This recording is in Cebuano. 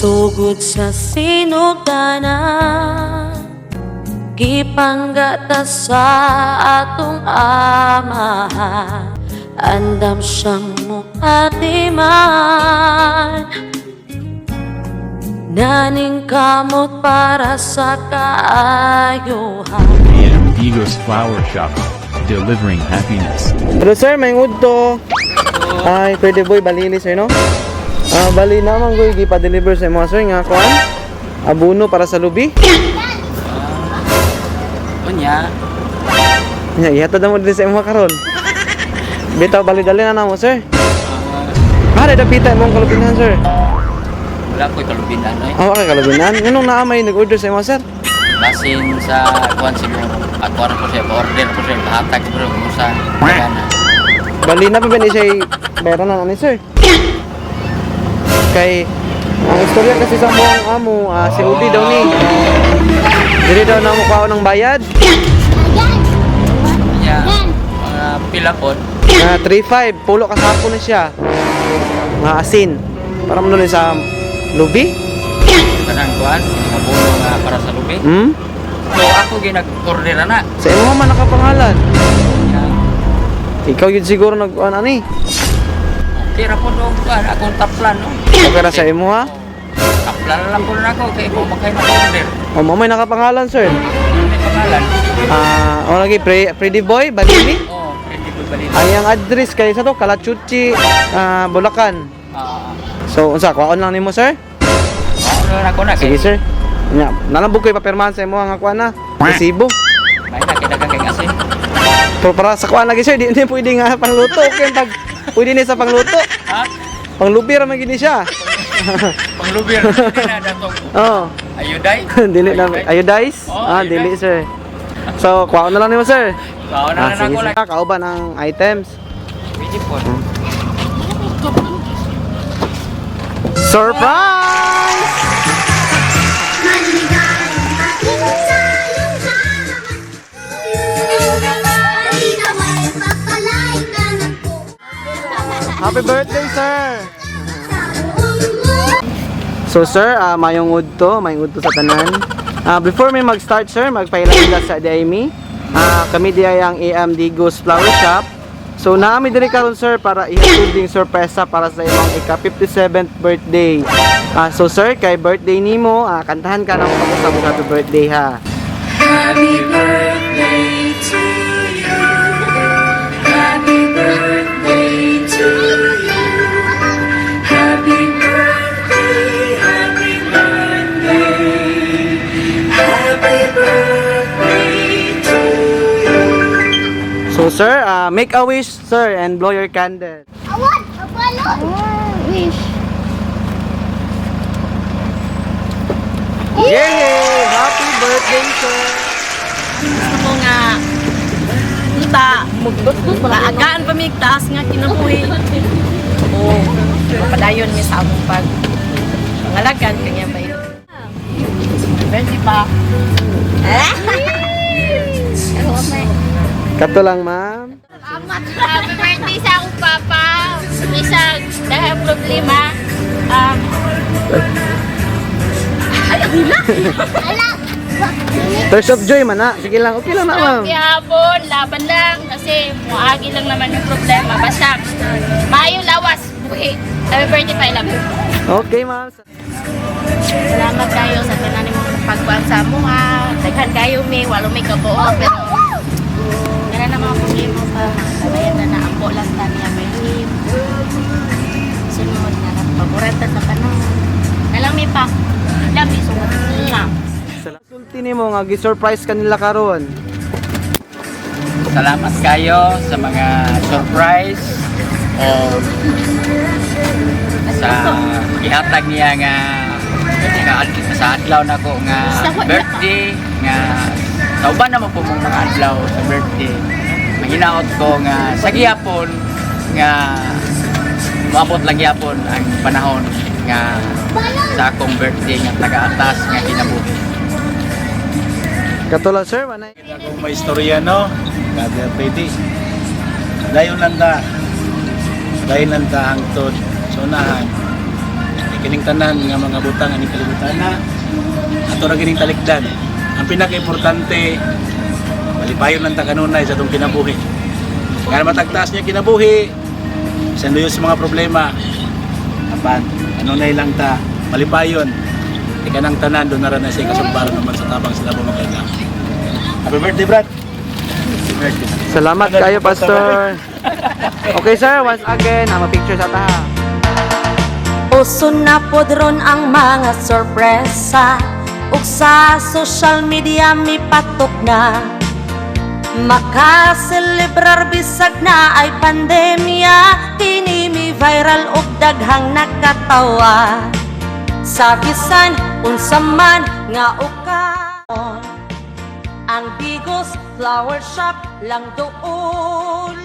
Sugod sa sinugdanan, gipanggata sa atong Amahan. Andam siyang muatiman, naningkamot para sa kaayuhan. AM Digos Flower Shop, delivering happiness. Hello sir, may udto. Ay, pwede boy, balili sir, no? Ah, bali naman ko gipa-deliver sa imo sir nga kuan. Abono para sa lubi. Unya, Nya, ihatod na mo diri sa imo karon. Bitaw bali dali na namo, sir. Ah, dapita imong kalubinan, sir. Wala ko'y kalubinan oy. Ah, okay kalubinan. Nganong naa may nag-order sa imo, sir? Basin sa kuan siguro. Ako ano po siya, order po siya, hatag siguro kung sa gana. Bali na pa ba ni siya bayaran na ni sir? Kay ang istorya kasi sa mo ang amo, ah, si Udi daw ni. Dili daw na mo kuha ng bayad. Unya, mga pila po. Na 3.5, pulo ka sako na siya. Nga asin. Para mo nun sa lubi? Kanang kuan, mga bulo nga para sa lubi. Hmm? So ako ginag-order na na. Sa imo man nakapangalan. Unya, Ikaw yun siguro nag ano ani. okay ra po do kuan, akong taplan no. Okay ra sa imo ha. Taplan na lang po na ako kay kung makay na-order. O mo may nakapangalan, sir. May pangalan. Ah, o lagi pre Pretty Boy Balili. Oh, ready ko balili. Ay ang address kay sa to Kalachuchi, ah, Bulacan. Ah, So unsa kuhaon lang nimo, sir? oh, na ako na Sige kay. sir. Nya, nalambog ko'y papirmahan sa imo ang kuan na. Resibo. May na kay daghang kay asin. Pero para sa kuan lagi sir, di di pwede nga pangluto. Okay pag pwede ni sa pangluto. Ha? Panglubi ra man gini siya. Panglubir dili na datong Oo. ayuday. Dili na ayodize? Oo, Ah, dili ayodize. sir. So, kuhaon na lang nimo, sir. Kao na Ah, na sige ako sir. lang. Kauban ang items. Pwede po. Surprise! Happy birthday, sir! So sir, mayong udto, mayong udto sa tanan. Ah, before may mag-start sir, magpailan sa DIME. Ah, kami di ay ang AM Digos Flower Shop. So naami diri karon sir para ihatod ding sorpresa para sa imong ika 57th birthday. Ah, so sir, kay birthday nimo, kantahan ka namo pag mo happy birthday ha. So sir, make a wish sir and blow your candle. Awan! Abalon! Wish. Yay! Happy birthday, sir! Gusto ko nga kita maagaan pa mi taas nga kinabuhi o padayon mi sa among pag pangalagan kanya ba yun. Birthday pa. Kato lang, ma'am. Happy birthday sa akong papa. Bisag dahil problema. Tears of joy man na. Sige lang, okay lang na, ma'am. Gihapon, laban lang kasi muagi lang naman yung problema. Basta maayo lawas, buhi. Happy birthday pa, I love you. Okay, ma'am. Salamat kayo sa tanan nimong pagkuan sa amo ha. Daghan kayo mi, walo may kabuo pero kana na mga problema pa. Sabayan na naampo lang ta niya may sunod na nagpaboreta sa panahon. Nalang mi pa. Love you so much. Mwah. Sulti nimo nga gi-surprise kanila karon. Salamat kayo sa mga surprise o sa ihatag niya nga nga sa adlaw nako nga birthday nga sa uban naman po mong mga adlaw sa birthday. Mahinaot ko nga sa gihapon nga moabot lang gihapon ang panahon nga sa akong birthday nga taga-atas nga kinabuhi. Kato lang sir, manay. Kung may istorya no, kada pwede. Dayon lang ta. Dayon lang ta hangtod sa unahan. Kining tanan nga mga butang aning kalibutan na ato ra kining talikdan. Ang pinaka-importante, malipayon lang ta kanunay sa atong kinabuhi. Nga matagtaas niya kinabuhi, bisan duyo sa mga problema, apan kanunay lang ta malipayon. Kay kanang tanan doon na ra na siya kasumbaran naman sa tabang sila mga. Happy birthday, Brad! Happy birthday. Salamat kayo, Pastor. Okay, sir, once again, ang picture sa ta. Uso na pod ron ang mga sorpresa ug sa social media mipatok na. Makaselebrar bisag na ay pandemya. Kini mi viral ug daghang nakatawa. Sa bisan unsa man nga ukaon, ang Digos Flower Shop lang doon.